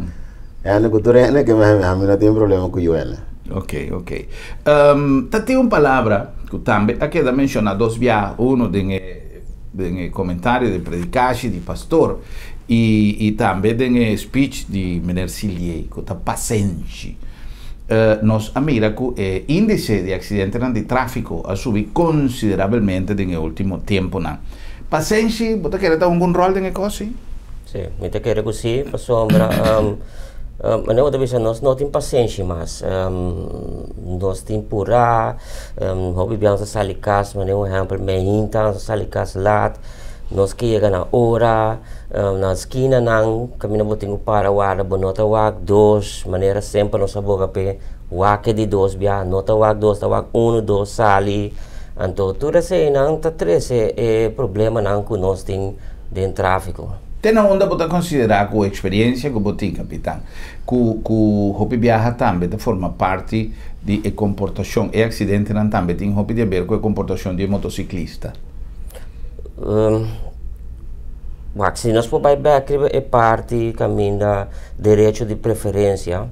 hende ku tur hende ke mi no tin problema ku yu hende. Ok, ok. Ta tin un palabra ku tambe a keda menshoná dos biaha, uno den e den e komentario di predikashi di pastor i i tambe den e speech di meneer Silié ku ta pasenshi. Nos a mira ku e índise di aksidentenan di tráfiko a subi konsiderabelmente den e último tempunan. Pasenshi, bo ta kere ta hunga un ròl den e kos, si? Sí, mi ta kere ku sí, pasobra manera bo ta bisa nos no tin pasenshi mas. Nos tin purá, hopi bia nos ta sali kas, manera un ehèmpel meinta nos ta sali kas lat, nos ke yega na ora, na skinanan kaminda bo tin ku para warda bo no ta wak dos, manera semper nos a boga p'e wak e di dos bia, no ta wak dos ta wak unu dos sali, anto tur eseinan ta trese e problemanan ku nos tin den tráfiko. Te na unda bo ta konsiderá ku eksperiensia ku bo tin, kapitan, ku ku hopi biaha tambe ta forma parti di e komportashon, e aksidentenan tambe tin hopi di aber ku e komportashon di e motosiklista? Wak, si nos por bai bek riba e parti kaminda derecho di preferensia,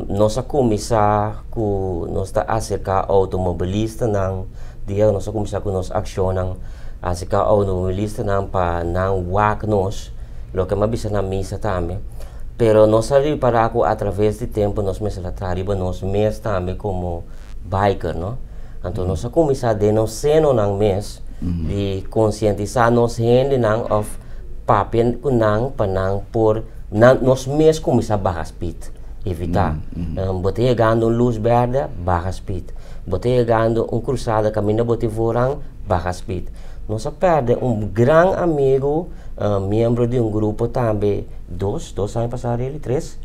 nos a kuminsá ku nos ta aserká outomobilistanan, dia nos a kuminsá ku nos akshonnan, aserká outomobilistanan pa nan wak nos, loke mi a bisa na misa tambe, pero nos a ripará ku atraves di tempu nos mester a traha riba nos mes tambe komo biker, no. Anto nos a kuminsá den nos senonan mes di konsientisá nos hendenan òf papia ku nan pa nan por nan nos mes kuminsá baha spit, evitá. Bo ta yegando un lus bèrdè, baha spit. Bo ta yegando un krusada kaminda bo tin voorrang, baha spit. Nos a pèrdè un gran amigu, miembro di un grupo tambe dos, dos aña pasá reli, tres,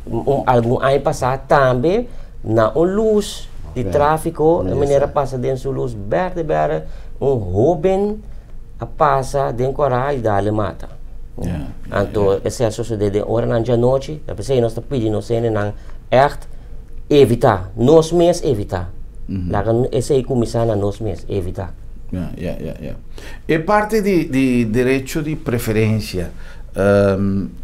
un algun aña pasá tambe na un lus di tráfiko e manera a pasa den su lus bèrdè bèrdè un hóben a pasa den kòrá i dale mata. Anto esei a sosodé den oranan djanochi, ta p'esei nos ta pidi nos hendenan ègt evitá, nos mes evitá. Laga esei kuminsá na nos mes, evitá. Ya, ya, ya, ya. E parti di di derecho di preferensia,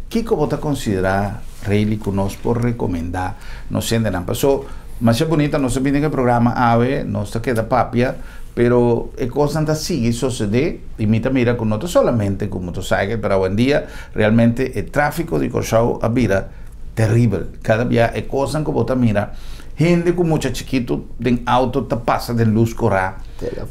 kiko bo ta konsiderá Rayleigh ku nos por rekomendá nos hendenan? Paso masha bunita nos a bini den e programa awe, nos ta keda papia, pero e kosnan ta sigui sosodé i mi ta mira ku no ta solamente ku motorcycle, pero awendia realmente e tráfiko di Kòrsou a bira teribel. Kada bia e kosnan ku bo ta mira, hende ku mucha chikitu den outo ta pasa den lus korá.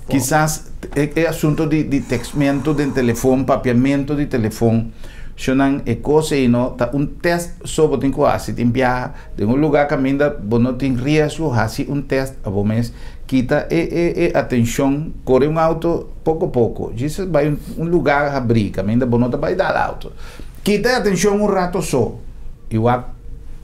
Kisas e asunto di di tekstmentu den telefon, papiamentu di telefon, shonnan e kos ei no ta un tèst so bo tin ku hasi. Tin biaha den un lugá kaminda bo no tin riesgo, hasi un tèst abo mes, kita e e e atenshon, kore un outo poko poko, djis bai un lugá habrí kaminda bo no ta bai dal outo. Kita e atenshon un rato so i wak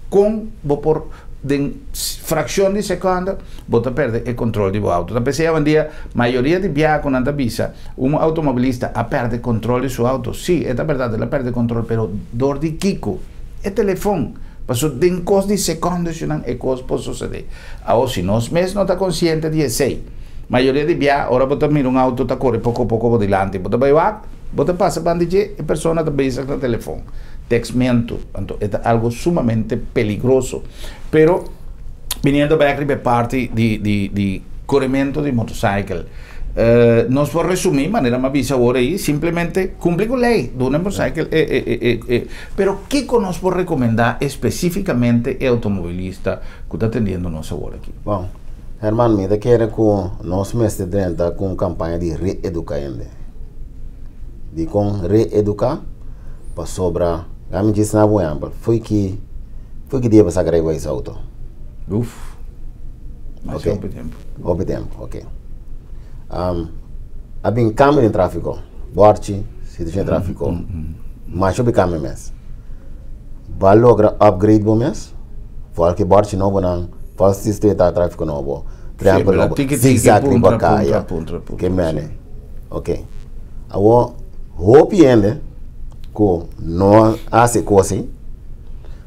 kon bo por den frakshon di sekonda bo ta pèrdè e kontrol di bo outo. Ta p'esei awendia mayoria di biaha ku nan ta bisa un outomobilista a pèrdè kontrol di su outo. Sí, e ta bèrdat el a pèrdè kontrol, pero dor di kiko? E telefon. Pasobra den kos di sekonda esnan e kos por sosodé. Awor si nos mes no ta konsiente di esei, mayoria di biaha ora bo ta mira un outo ta kore poko poko bo dilanti, bo ta bai wak, Bo ta pasa banda dje, e persona ta bezig na telefon, textmentu, anto e ta algo sumamente peligroso. Pero, biniendo bek riba e parti di di di korementu di motorcycle, Nos por resumí, manera m'a bisa awor ei, simplemente kumpli ku lei, duna motorcycle, pero kiko nos por rekomendá espesífikamente e outomobilista ku ta atendiendo nos awor aki? Bon, Herman, mi ta kere ku nos mester drenta ku un kampaña di reeduká hende. Dikon reeduká? Pasobra, laga mi djis na bo ehèmpel, fo'i ki fo'i ki dia bo sa grei bo outo? Uf, masha hopi tempu. Hopi tempu, ok. A bin kambio den tráfiko, bòrchi, situashon di tráfiko, masha hopi kambio mes. Bo a logra upgrade bo mes? Foral ki bòrchi nobonan, foral sistema di tráfiko nobo, drèmpel nobo, zigzag riba kaya, ke mene. Ok, awor hopi hende ku no a hasi e kos ei,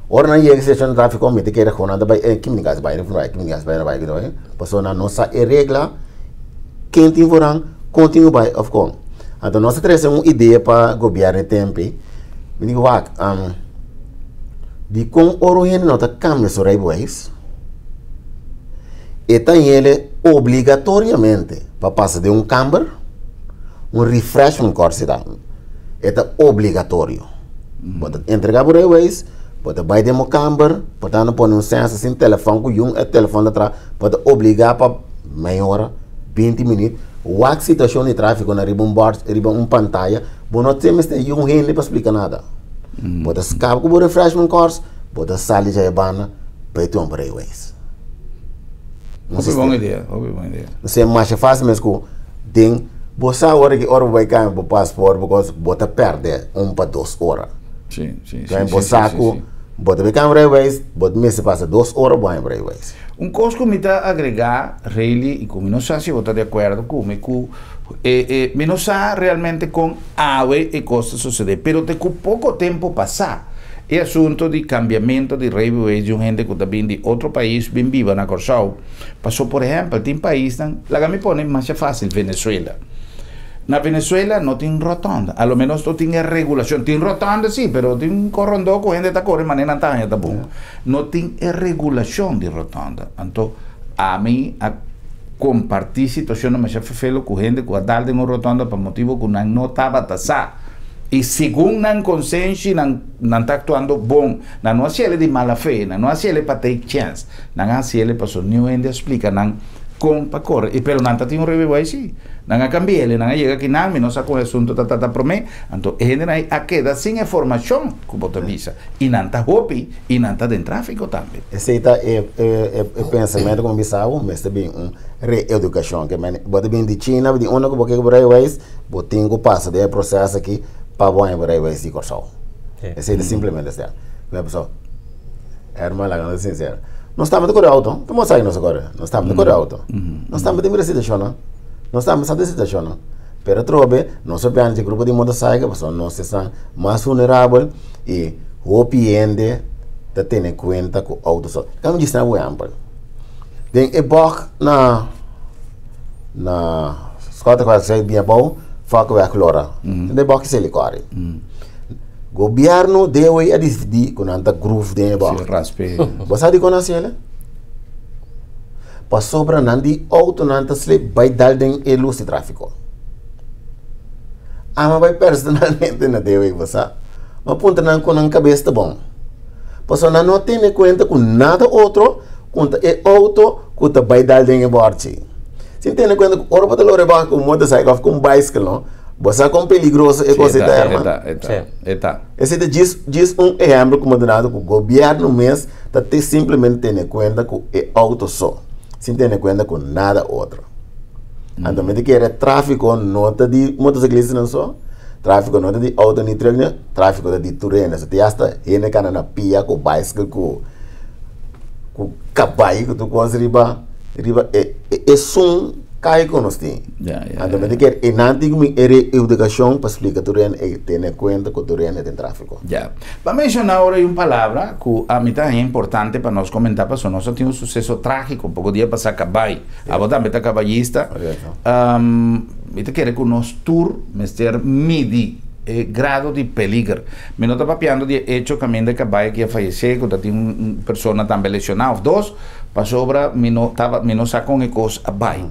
ora nan yega situashon di tráfiko mi ta kere ku nan ta bai, ki mi tin ku hasi bai, ki mi tin ku hasi bai, ki mi tin ku hasi bai, pasobra nan no sa e regla. Ken tin vooran, kon tin ku bai of kon. Anto nos a trese un idea pa gobièrnu e tempu, mi di wak, dikon ora un hende no ta kambia su rijbewijs, e ta hende obligatoriamente pa pasa den un kamber, un refreshment course ta, e ta obligatorio. Bo ta entrega bo rijbewijs, bo ta bai den bo kamber, bo ta anda pone un sensor sin telefòn ku yun e telefòn ta traha, Bo ta obligá pa mei ora, 20 minüt, wak situashon di tráfiko na riba un bòrd, riba un pantaya, bo no tin mester yu un hende pa splika nada. Bo ta skapa ku bo refreshment course, bo ta sali dja e banda bai tuma bo rijbewijs. Hopi bon idea, hopi bon idea. Esei masha fásil mes ku den bo sa ora ki ora bo bai kambia bo pasport because bo ta pèrdè un pa dos ora. Sí, sí, sí, Bo sa ku bo ta bai kambia rijbewijs, bo mester pasa dos ora bo haña bo rijbewijs. Un kos ku mi ta agregá, Rayleigh, i ku mi no sa si bo ta di akuerdo ku mi, ku e e mi no sa realmente kon awe e kos ta sosodé, pero te ku poko tempu pasá e asunto di kambiamentu di rijbewijs di un hende ku ta bin di otro pais bin biba na Kòrsou, pasó por ehèmpel tin paisnan, laga mi pone masha fásil, Venezuela. Na Venezuela no tin rotònda, a lo ménos no tin e regulashon, tin rotònda sí, pero tin un korondó ku hende ta kore manera nan ta haña ta bon. No tin e regulashon di rotònda. Anto ami a kompartí situashonnan masha fefelo ku hende ku a dal den un rotònda pa motibu ku nan no tabata sa. I segun nan konsenshi nan nan ta aktuando bon. Nan no hasiel di mala fe, nan no hasiel pa take chèns. Nan a hasiel pasobra niun hende a splika nan kon pa kore. I pero nan ta tin un rijbewijs sí. Nan a kambi'el i nan a yega kinan, mi no sa kon e asuntu ta trata promé. Anto e hendenan ei a keda sin e formashon ku bo ta bisa. I nan ta hopi i nan ta den tráfiko tambe. Esei ta e e pensamentu ku mi bisa bo, mester bin un reedukashon. Ke men bo ta bin di China, di unda ku bo ke ku bo rijbewijs, bo tin ku pasa den e proseso aki pa bo haña bo rijbewijs di Kòrsou. Esei ta simplemente esei. Pasobra, herman, laga nos ta sinsero, nos tambe ta kore outo, ta mostra aki nos ta kore, nos tambe ta kore outo, nos tambe ta mira situashonnan, nos tambe sa di situashonnan. Pero atrobe nos a biaha den grupo di motorcycle pasobra nos esnan mas vulnerabel i hopi hende ta tene kuenta ku outo so. Kami djis na bo ehèmpel. Den e bòg na na Schottekweg sei bien abou Valkenweg Lora. Den e bòg esei kòri. Gobièrnu dewe a disidí ku nan ta gruf den e bòg. Bo sa dikon nan hasi esei? Pasobra nan di outonan ta slip bai dal den e lus di tráfiko. Ama bai personalmente na DW, bo sa. Ma puntra nan ku nan kabes ta bon. Pasobra nan no tene kuenta ku nada otro ku ta e outo ku ta bai dal den e bòrchi. Sin tene kuenta ku ora bo ta lora e bòrchi ku un motorcycle òf ku un bicycle no, bo sa kon peligroso e kos ei ta, herman. E ta, e ta. Esei ta djis djis un ehèmpel ku mi a duna ku gobièrnu mes ta te simplemente tene kuenta ku e outo so, sin tene kuenta ku nada otro. Anto mi ta kere tráfiko no ta di motosiklistanan so, tráfiko no ta di outo ni trùk ni, tráfiko ta di tur hende. So te asta hende kanda na pia ku baisikl ku ku kabai ku tur kos riba riba e esun kai ku nos tin. Anto mi ta kere e nan tin ku mi e reedukashon pa splika tur hende e tene kuenta ku tur hende den tráfiko. Ya. Pa menshoná ora un palabra ku ami ta haña importante pa nos komentá pasobra nos a tin un suseso trágiko poko dia pasá kabai. Abo tambe ta kabayista. Mi ta kere ku nos tur mester midi e grado di peliger. Mi no ta papiando di e echo kaminda e kabai aki a fayesé ku ta tin un persona tambe lesioná òf dos pasobra mi no taba mi no sa kon e kos a bai.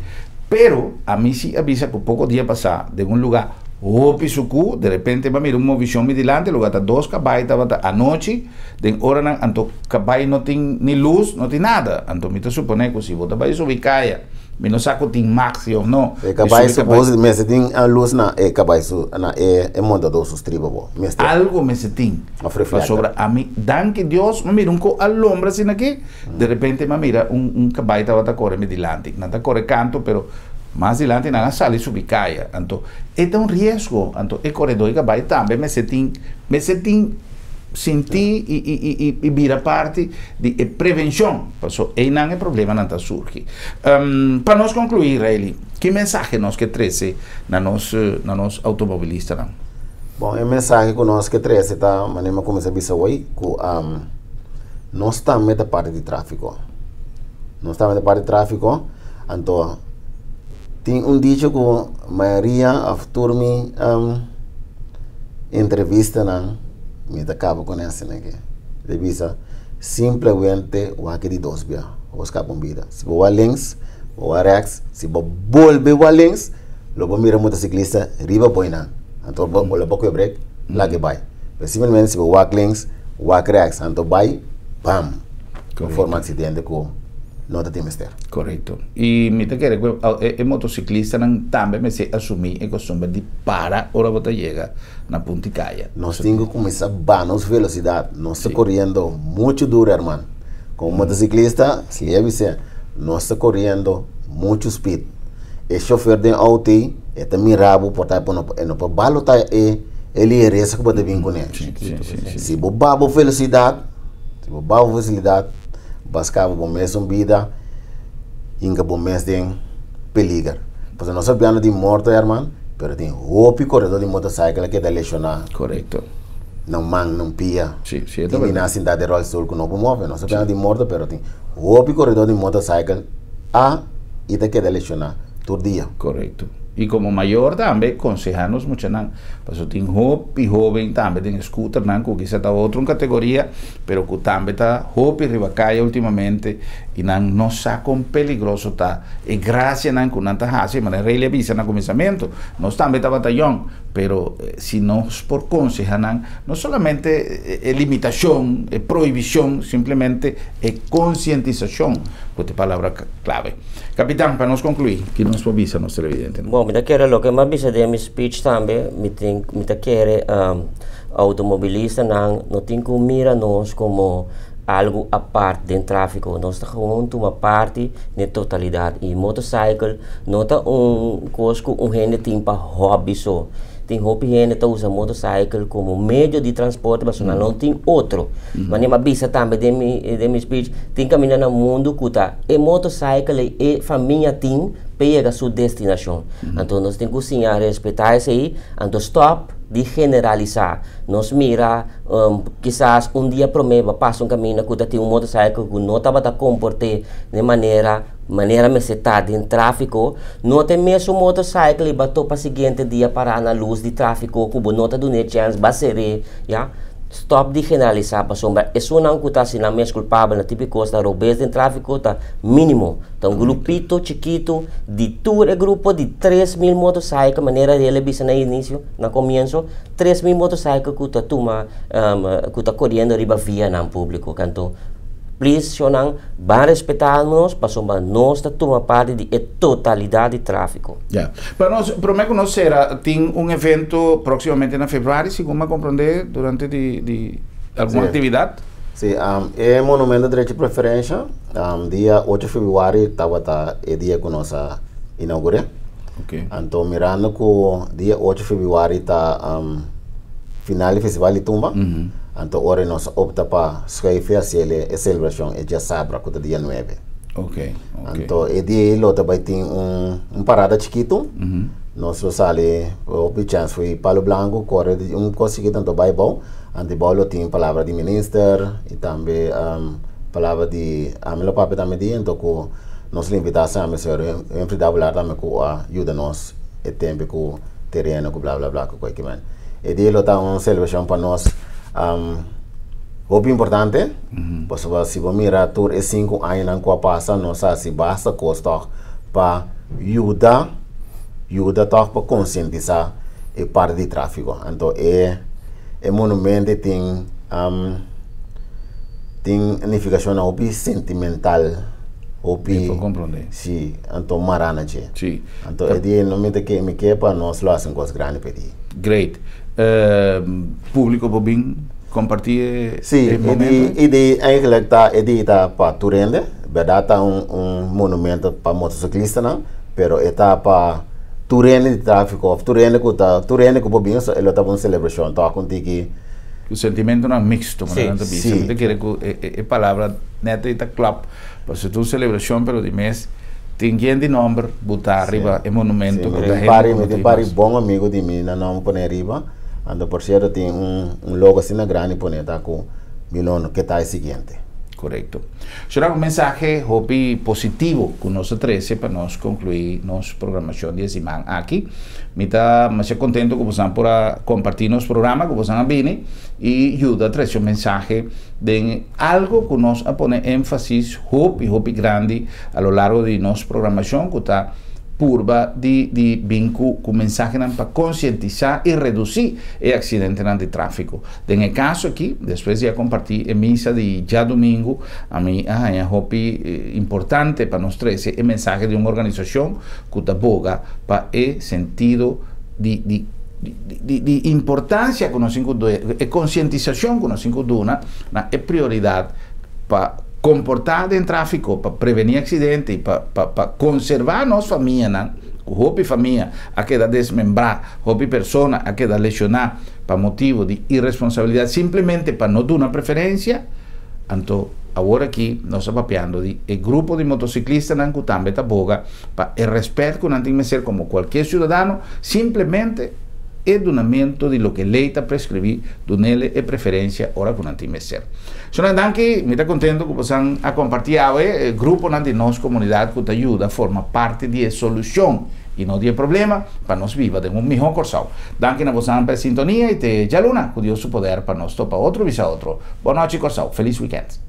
Pero ami si a bisa ku poko dia pasá den un lugá hopi sukú, de repente mi a mira un movishon mi dilanti, lugá ta dos kabai tabata anochi den oranan, anto kabai no tin ni lus, no tin nada. Anto mi ta suponé ku si bo ta bai subi kaya, mi no sa ku tin maxi òf no. E kabai supos mester tin lus na e kabai su, na e montadó su striba bo. Mester. Algo mester tin. Òf reflector. Pasobra ami, danki Dios, mi a mira un ko alombra asina aki. De repente mi a mira un kabai tabata kore mi dilanti. Nan ta kore kantu, pero mas dilanti nan a sali subi kaya. Anto e ta un riesgo. Anto e koredó di kabai tambe mester tin, mester tin sinti i bira parti di e prevenshon, paso einan e problemanan ta surgi. Pa nos konkluí, Rayleigh, ki mensahe nos ke trese na nos, na nos outomobilistanan? Bon, e mensahe ku nos ke trese ta, manera mi a kuminsá bisa awor, ku Nos tambe ta parti di tráfiko. Nos tambe ta parti di tráfiko, anto tin un dicho ku mayoria òf tur mi entrevistanan mi ta kaba ku esei aki. Ta bisa simplemente wak di dos bia bo skapa un bida. Si bo wak links, bo wak rèks, si bo bolbe wak links lo bo mira motosiklista riba bo einan. Anto bo lo bo kue brek laga e bai. Pero simplemente si bo wak links, wak rechts, anto bai, bam! Bo forma accidente cu no ta tin mester. Correcto. Y mi ta kere cu e motociclistanan tambe mester asumi e costumber di para ora bo ta yega na punti caya. Nos tin cu cuminsa baha nos velocidad. Nos ta coriendo mucho duro, herman. Como motociclista, si e bis'e, nos ta coriendo mucho speed. E chofer den auto ei, e ta mira bo por ta e no por balota e e ligeresa ku bo ta bin kuné. Si bo baha bo velosidat, si bo baha bo velosidat, bo a skapa bo mesun bida, hinka bo mes den peliger. Pasobra nos ta hablando di morto herman, pero tin hopi koredó di motorcycle a keda leshoná. Korekto. Nan man, nan pia. Tin di nan sinta den rolstoel ku no por move. Nos ta hablando di morto, pero tin hopi koredó di motorcycle a i ta keda leshoná tur dia. Korekto. I komo mayor tambe konsehá nos muchanan, pasobra tin hopi hóben tambe den e scooternan ku kisa ta otro un kategoria, pero ku tambe ta hopi riba kaya ultimamente i nan no sa kon peligroso ta e grasianan ku nan ta hasi. Manera Rayleigh a bisa na kuminsamentu, nos tambe tabata yòn, pero si nos por konsehá nan, no solamente e limitashon, e prohibishon, simplemente e konsientisashon ku ta e palabra klave. Kapitan, pa nos konkluí, ki nos por bisa nos televidentenan? Bon, mi ta kere loke mi a bisa den mi speech tambe, mi tin, mi ta kere outomobilistanan no tin ku mira nos komo algu apart den tráfiko. Nos ta gewoon tuma parti den totalidat i motorcycle no ta un kos ku un hende tin pa hòbi so. Tin hopi hende ta usa motorcycle komo medio di transporte pasobra nan no tin otro. Manera mi a bisa tambe den mi den mi speech, tin kaminda na mundu ku ta e motorcycle ei e famia tin pa e yega su destinashon. Anto nos tin ku siña respetá esei, anto stòp di generalisá. Nos mira kisas un dia promé bo a pasa un kaminda ku ta tin un motorcycle ku no tabata komport'é den manera Manera mester ta den tráfiko, no ta e mesun motorcycle i ba topa siguiente dia pará na lus di tráfiko ku bo no ta dun'é chèns, ba ser'é, ya. Stòp di generalisá pasobra esunnan ku ta hasi nan mes kulpabel na tipo di kos ta robes den tráfiko ta mínimo. Ta un grupito chikitu di tur e grupo di 3000 motorcycle, manera el a bisa na inisio, na komienso, 3000 motorcycle ku ta tuma, ku ta koriendo riba vianan públiko. Kanto Please shownan ban respetá nos pasobra nos ta tuma parti di e totalidat di tráfiko. Ya. Pa nos, promé ku nos sera, tin un evento próksimamente na febrüari, segun mi a komprondé, durante di di algun Sí. aktividat. Sí, e Monumento Derecho Preferensha, dia ocho febrüari tabata e dia ku nos a inaugur'é. Oké. Anto mirando ku dia ocho febrüari ta final di Festival di Tumba, anto ora nos a opta pa schuif haci e celebracion e diasabra cu ta dia nuebe. Anto e dia ey lo ta bay tin un parada chikito, nos lo sali hopi chance fo'i Palo Blanco core un cos chikito anto bay abao, anto abao lo tin palabra di minister y tambe palabra di ami lo papia tambe di anto cu nos lo invita Sammy señor Humphrey Davelaar tambe cu a yuda nos e tempo cu tereno ku bla bla bla ku koi kimen. E dia lo ta un selebrashon pa nos hopi importante, pasobra si bo mira tur e sinku añanan ku a pasa nos a hasi basta kos tòg. pa yuda yuda tòg pa konsientisá e parti di tráfiko. Anto e e monumento tin tin nifikashonnan hopi sentimental, hopi Mi por komprondé. Si, anto mará na dje. Si. Anto e dia no mi ta ke mi ke pa nos lo hasi un kos grandi pa e dia. Great. Públiko por bin kompartí e Si, e e di momento? e di eigenlijk ta e di ta pa tur hende. Bèrdat ta un un monumento pa motosiklistanan, pero e ta pa tur hende di tráfiko òf tur hende ku ta tur hende ku por bin so e lo ta un selebrashon tòg un tiki. Ku sentimentonan mixto, manera nan ta bisa. Si. Mi ta kere ku e e palabra nèt ei ta klòp. Pasobra ta un selebrashon pero di mes tin yen di nòmber butá riba e monumento Si, ku mi ta tin hende pari ku mi no tin tin pari mas. bon amigu di mi nan nòmber pone riba. Anto por sierto tin un un logo asina grandi pone ta ku mi lo no ke ta e siguiente. Korekto. Shora un mensahe hopi positivo ku nos a trese pa nos konkluí nos programashon di e siman aki. Mi ta masha kontento ku bosan por a kompartí nos programa, ku bosan a bini i yuda trese un mensahe den algo ku nos a pone énfasis hopi hopi grandi a lo largo di nos programashon ku ta purba di di bin ku ku mensahenan pa konsientisá i redusí e aksidentenan di tráfiko. Den e kaso aki, despues di a kompartí e misa di djadumingu, ami a haña hopi importante pa nos trese e mensahe di un organisashon ku ta boga pa e sentido di di di di importansia ku nos tin ku e konsientisashon ku nos tin ku duna na e prioridat pa komportá den tráfiko, pa prevení aksidente i pa pa pa konservá nos famianan, ku hopi famia a keda desmembrá, hopi persona a keda leshoná pa motibu di iresponsabilidat simplemente pa no duna preferensia. Anto awor aki nos ta papiando di e grupo di motosiklistanan ku tambe ta boga pa e rèspèt ku nan tin mester komo kualkier siudadano, simplemente e dunamento di loke lei ta preskribí, dunele e preferensia ora ku nan tin mester. Sonan danki, mi ta kontento ku bosan a kompartí awe e gruponan di nos komunidat ku ta yuda forma parti di e solushon i no di e problema pa nos biba den un mihó Kòrsou. Danki na bosan pa e sintonia i te djaluna ku Dios su poder pa nos topa otro bisa otro. Bon nochi Kòrsou, felis wikènt.